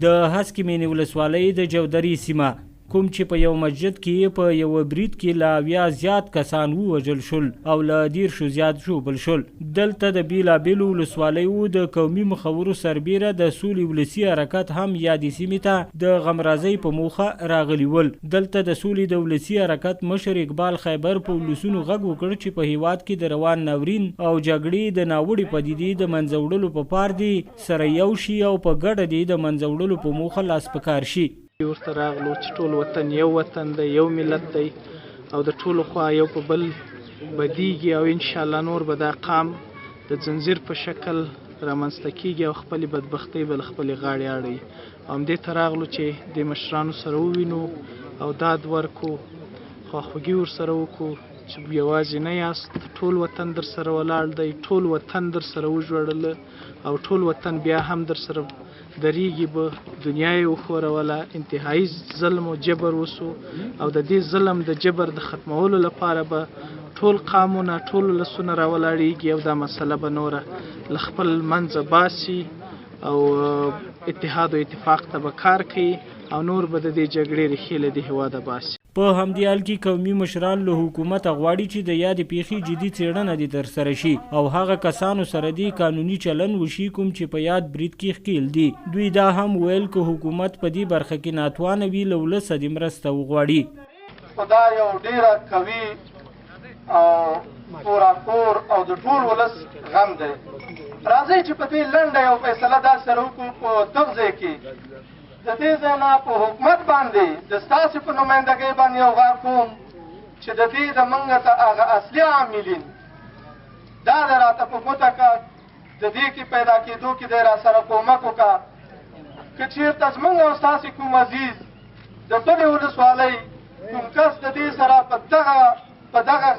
د هسکې مېنې ولسوالۍ د جودرې سیمه، کوم چې په یو مسجد کې په یوه برید کې له 70 زیات کسان ووژل شول او له 30 زیات ژوبل شول. دلته د بېلابېلو ولسوالیو د قومي مخورو سربېره د سولې ولسي حرکت هم یادې سیمې ته د غمرازۍ په موخه راغلي ول. دلته د سولې د ولسي حرکت مشر اقبال خیبر په ولسونو غږ وکړ چې په هېواد کې د روان ناورین او جګړې د ناوړې پدیدې د منځه وړلو په پار دې سره یو شي او په ګډه دې د منځه وړلو په موخه لاس په کار شي. ورته راغلو چې ټول وطن یو وطن دی، یو ملت دی او د ټولو خوا یو په بل بدیږي او انشاءالله نور به دا قام د ځنځیر په شکل رامنځته کیږي او خپلې بدبختۍ به له خپلې غاړې اړوي. او همدې ته راغلو چې د مشرانو سره ووینو او داد ورکو، خواخوږي ورسره وکړو چې یوازې نه یاست، ټول وطن در سره ولاړ دی، ټول وطن در سره وژړله او ټول وطن بیا هم در سره درېږي. به دنیا یې وښوروله، انتهایی ظلم او جبر وسو او د دې ظلم د جبر د ختمولو لپاره به ټول قامونه، ټول ولسونه راولاړېږي او دا مسله به نوره له خپل منځه باسي او اتحاد او اتفاق ته به کار کوي او نور به د دې جګړې ریښې له دې هېواده باسي. په همدې حال کې قومي مشران له حکومته غواړي چې د یادې پیښې جدي څېړنه دې ترسره شي او هغه کسانو سره دې قانوني چلن وشي کوم چې په یاد برید کې ښکیل دي. دوی دا هم ویل که حکومت په دې برخه کې ناتوانه وي له ولسه دې مرسته وغواړي. خو دا یو ډېره قوي او کور او د ټول ولس غم دی. راځئ چې په دې لنډه یو فیصله داسې سره وکړو په دغه ځای کې د دې ځای نه په حکومت باندې د ستاسې په نمایندګۍ باندې یو غږ کوم چې د دې د موږ ته هغه اصلي عاملین دا د راته په ګوته که د دې کې پیدا کېدو کې دی را سره کومک وکړه. که چېرته زموږ او ستاسې کوم عزیز د بلې ولسوالۍ کوم کس د دې سره په دغه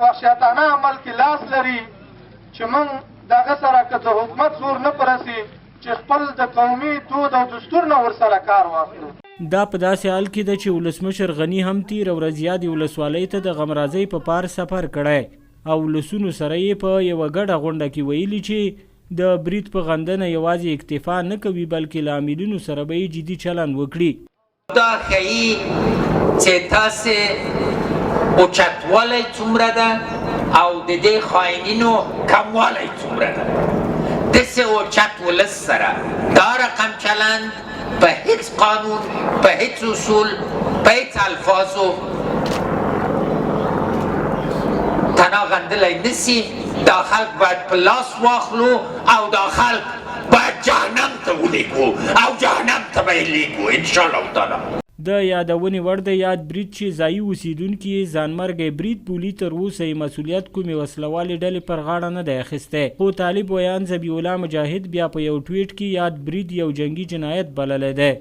وحشیتانه عمل کې لاس لري چې موږ دغه سره که د حکومت زور نه پرسي چې خپل د قومي دود او دستور نه ورسره کار واخلو. دا په داسې حال کې ده چې ولسمشر غني هم تېره ورځ یادې ولسوالۍ ته د غمرازۍ په پار سفر کړی او ولسونو سره یې په یوه ګډه غونډه کې ویلي چې د برید په غندنه یوازې اکتفا نه کوي بلکې له عاملینو سره به یې جدي چلند وکړي. دا ښیي چې تاسې اوچتوالی څومره ده او د دې خاینینو کموالی څومره ده. داسې اوچت ولس سره دا رقم چلند په هیڅ قانون، په هیڅ اصول، په هیڅ الفاظو تنا غندلی نسی. دا خلک باید په لاس واخلو او دا خلک باید جهنم ته ولیږو او جهنم ته به یې لیږو انشاءالله تعالی. د یادونې وړ دی یاد برید چې ځایي اوسېدونکي یې ځانمرګی برید بولي تر اوسه یې مسولیت کومې وسلوالې ډلې پر غاړه نه دی اخیستی، خو طالب ویاند ذبیح الله مجاهد بیا په یو ټویټ کې یاد برید یو جنګي جنایت بللی دی.